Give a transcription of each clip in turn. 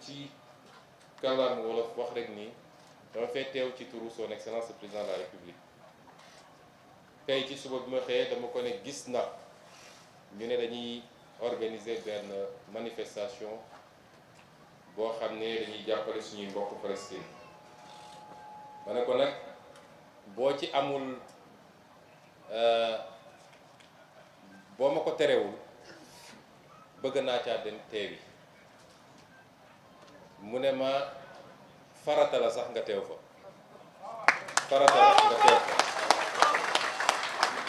ci kàllaama wolof wax rek ni dama fay teew ci turu son excellence le président de la république tey ci suba bi ma xëyee dama ko ne gis na ñu ne dañuy organiser benn manifestation boo xam ne dañuy jàppale suñuy mbokk Palestine ma ne ko nag boo ci amul boo ma ko terewul bëgg naa caa dem teewi mu ne ma farata la sax nga teew fa farata la nga teew fa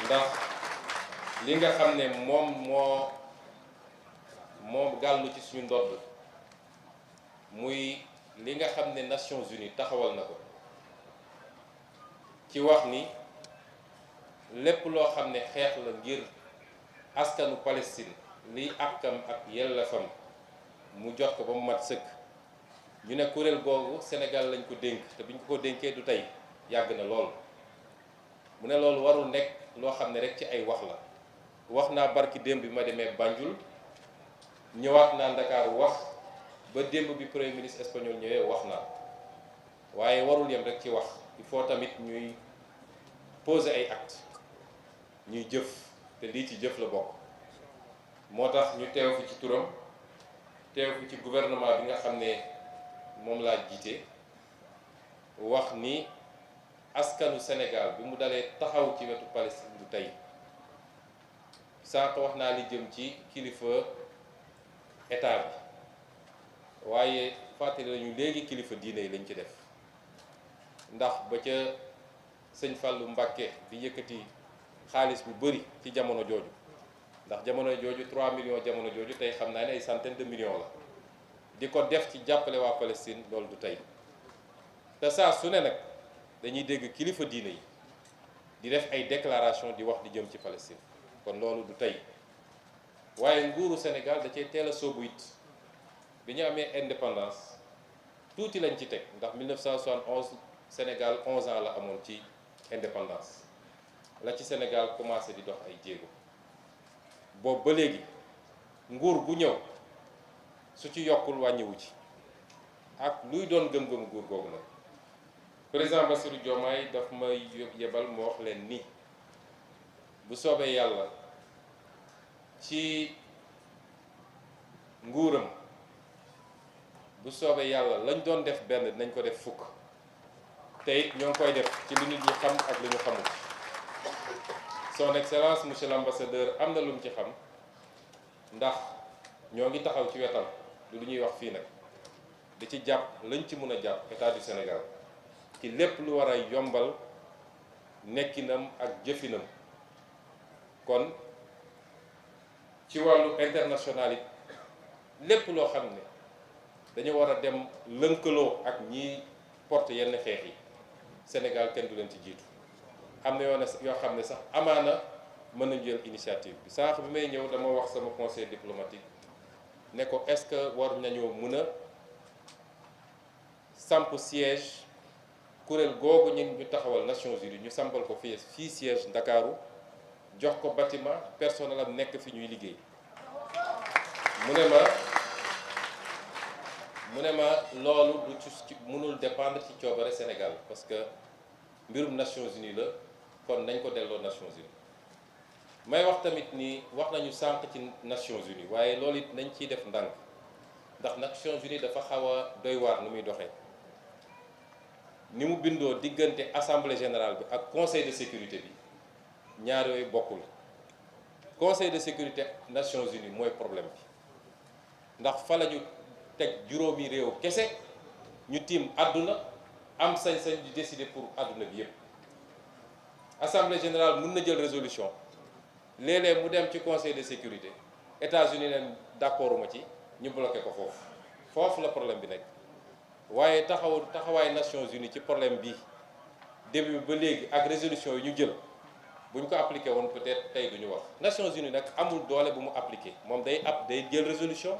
ndax li nga xam ne moom gàllu ci suñu ndodd muy li nga xam ne Nations Unies taxawal na ko ci wax ni lépp loo xam ne xeex la ngir askanu Palestine liy àkkam ak yellefam mu jox ko ba mu mat sëkk ñu ne kuréel googu Sénégal lañ ko dénk te biñ ko dénkee du tey yàgg na lool mu ne loolu warul nekk loo xam ne rek ci ay wax la wax naa barki démb bi ma demee Banjul ñëwaat naa Ndakaaru wax ba démb bi premier ministre espagnol ñëwee wax naa waaye warul yem rek ci wax il faut tamit ñuy poser ay actes ñuy jëf te lii ci jëf la bokk moo tax ñu teew fi ci turam teew fi ci gouvernement bi nga xam ne moom laa jiite wax ni askanu Sénégal bi mu dalee taxaw ci wetu Palestine du tey sànq wax naa li jëm ci kilifa état bi waaye fàttali nañu léegi kilifa diine yi lañ ci def ndax ba ca sëñ Fallou Mbacké di yëkkati xaalis bu bëri ci jamono jooju ndax jamono jooju 3 millions jamono jooju tey xam naa ne ay centaine de millions la di ko def ci jàppale waa Palestine loolu du tey te saa su ne nag dañuy dégg kilifa diine yi di def ay déclaration di wax di jëm ci Palestine kon loolu du tey waaye nguuru Sénégal da cay teel a soobu it bi ñu amee indépendance tuuti lañ ci teg ndax 1971 Sénégal 11 ans la amoon ci indépendance la ci Sénégal commencé di dox ay jéego boobu ba léegi nguur bu ñëw su ci yokkul wàññiwu ci ak luy doon gëm-gëm nguur googu nag président Bassirou Diomaye daf ma yebal mu wax leen ni bu soobee yàlla ci nguuram bu soobee yàlla lañ doon def benn dinañ ko def fukk te it ñoo ngi koy def ci li nit ñi xam ak li ñu xamul son excellence monsieur l'ambassadeur am na lu mu ci xam ndax ñoo ngi taxaw ci wetam du lu ñuy wax fii nag di ci jàpp lañ ci mën a jàpp état du Sénégal ci lépp lu war a yombal nekkinam ak jëfinam kon ci wàllu international it lépp loo xam ne dañu war a dem lënkaloo ak ñiy porte yenn xeex yi Sénégal kenn du leen ci jiitu am na yoo xam ne sax amaana mën nañu jël initiative bi sànq bi may ñëw dama wax sama conseil diplomatique ne ko est-ce que war nañoo mën a samp siège kuréel googu ñu taxawal Nations Unies ñu sampal ko fii siège Ndakaaru jox ko bâtiment personnel am nekk fi ñuy liggéey mu ne ma loolu du ci mënul dépendre ci coobare Sénégal parce que mbirum Nations Unies la kon nañ ko delloo Nations Unies may wax tamit ni wax nañu sànq ci Nations Unies waaye loolu it nañ ciy def ndànk ndax Nations Unies dafa xaw a doy waar nu muy doxee ni mu bindoo diggante assemblée générale bi ak conseil de sécurité bi ñaar yooyu bokkul conseil de sécurité Nations Unies mooy problème bi ndax fa la ñu teg juróomi réew kese ñu tiim àdduna am sañ-sañ di décider pour àdduna bi yépp assemblée générale mën na jël résolution léeg-léeg mu dem ci conseil de sécurité États-Unis leen d'accorduma ci ñu bloqué ko foofu la problème bi nekk waaye taxawaay Nations Unies ci problème bi début ba léegi ak résolution yi ñu jël bu ñu ko appliqué woon peut-être tey du ñu wax Nations Unies nag amul doole bu mu appliqué moom day jël résolution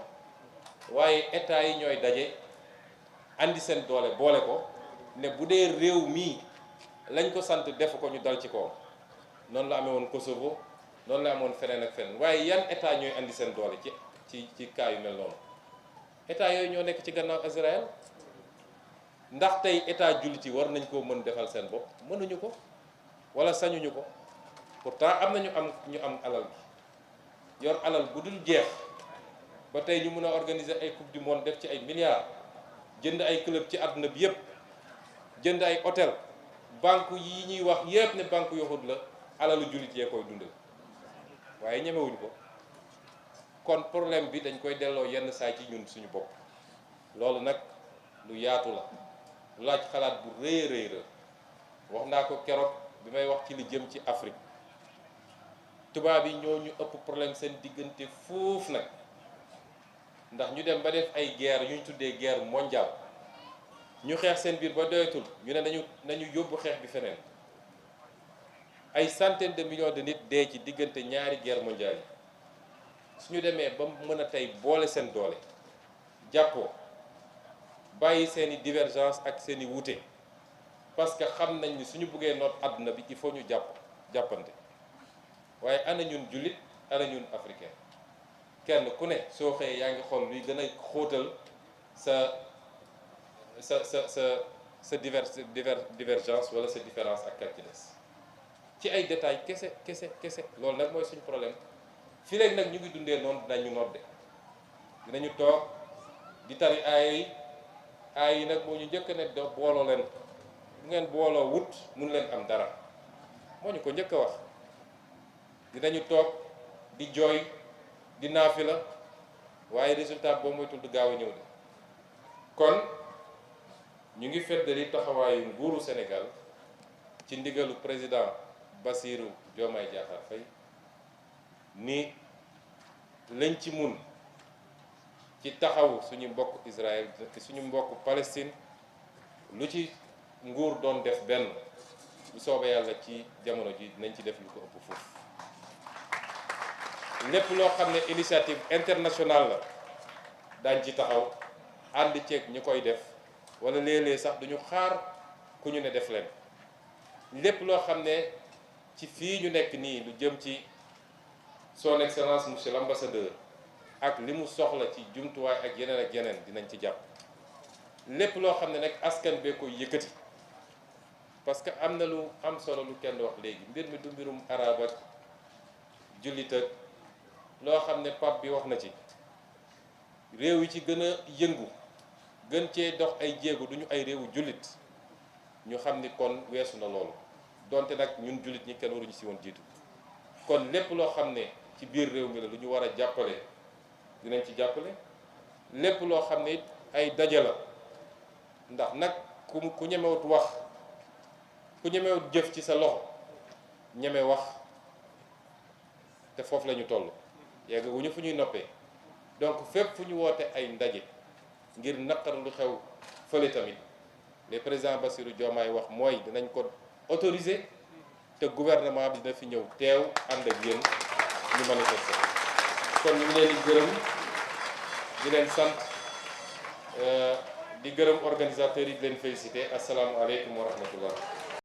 waaye état yi ñooy daje andi seen doole boole ko ne bu dee réew mii lañ ko sant def ko ñu dal ci kawam noonu la amee woon Kosovo noonu la amoon feneen ak feneen waaye yan état ñooy andi seen doole ci cas yu mel noonu état yooyu ñoo nekk ci gannaaw Israël ndax tey état jullit yi war nañ koo mën defal seen bopp mënuñu ko wala sañuñu ko pourtant am na ñu am alal bi yor alal bu dul jeex ba tey ñu mën a organiser ay coupe du monde def ci ay milliards jënd ay club ci àdduna bi yëpp jënd ay hôtel banque yi ñuy wax yëpp ne banque yahud la alalu jullit yee koy dundal waaye ñemewuñ ko kon problème bi dañ koy delloo yenn saa ci ñun suñu bopp loolu nag lu yaatu la lu laaj xalaat bu rëy rëy la wax naa ko keroog bi may wax ci li jëm ci Afrique tubaab yi ñoo ñu ëpp problème seen diggante foofu nag ndax ñu dem ba def ay guerre yu ñu tuddee guerre mondiale ñu xeex seen biir ba doyatul ñu ne nañu yóbbu xeex bi feneen ay centaines de millions de nit dee ci diggante ñaari guerre mondiale yi suñu demee ba mën a tey boole seen doole jàppoo bàyyi seeni divergence ak seeni wuute parce que xam nañ ni suñu buggee noot àdduna bi il faut ñu jàppante waaye ana ñun jullit ana ñun africain kenn ku ne soo xëyee yaa ngi xool luy gën a xóotal sa divergence wala sa différence ak kàr ci des ci ay détails kese loolu nag mooy suñu problème fii léegi nag ñu ngi dundee noonu dinañu nodde dinañu toog di tari aay yi nag moo ñu njëkk ne do booloo leen bu ngeen booloo wut mun leen am dara moo ñu ko njëkk a wax dinañu toog di jooy di naafila waaye résultat boo moytul du gaaw a ñëw de kon ñu ngi feddali taxawaayu nguuru Sénégal ci ndigalu président Bassirou Diomaye Diakhar Faye ni lañ ci mun ci taxawu suñu mbokk Israël suñu mbokk Palestine lu ci nguur doon def benn bu soobee yàlla ci jamono ji dinañ ci def lu ko ëpp foofu lépp loo xam ne initiative internationale la daañ ci taxaw ànd ceeg ñu koy def wala léeg-léeg sax duñu xaar ku ñu ne def leen lépp loo xam ne ci fii ñu nekk nii lu jëm ci son excellence monsieur l'ambassadeur ak li mu soxla ci jumtuwaay ak yeneen dinañ ci jàpp lépp loo xam ne nag askan bee koy yëkkati parce que am na lu am solo lu kenn wax léegi mbir mi du mbirum arab ak jullit ak loo xam ne pap bi wax na ci réew yi ci gën a yëngu gën cee dox ay jéego duñu ay réewu jullit ñu xam ni kon weesu na loolu donte nag ñun jullit ñi kenn waruñu si woon jiitu kon lépp loo xam ne ci biir réew mi la lu ñu war a jàppale dinañ ci jàppale lépp loo xam ne ay daje la ndax nag ku ñemewut wax ku ñemewut jëf ci sa loxo ñeme wax te foofu la ñu toll yegg wu ñu fu ñuy noppee donc fépp fu ñu woote ay ndaje ngir naqar lu xew fële tamit le président Bassirou Diomaye wax mooy dinañ ko autoriser te gouvernement bi dina fi ñëw teew ànd ak yéen ñu manifester kon ñu ngi leen di gërëm di leen sant di gërëm organisateurs yi di leen féliciter asalaamualeykum wa rahmatullah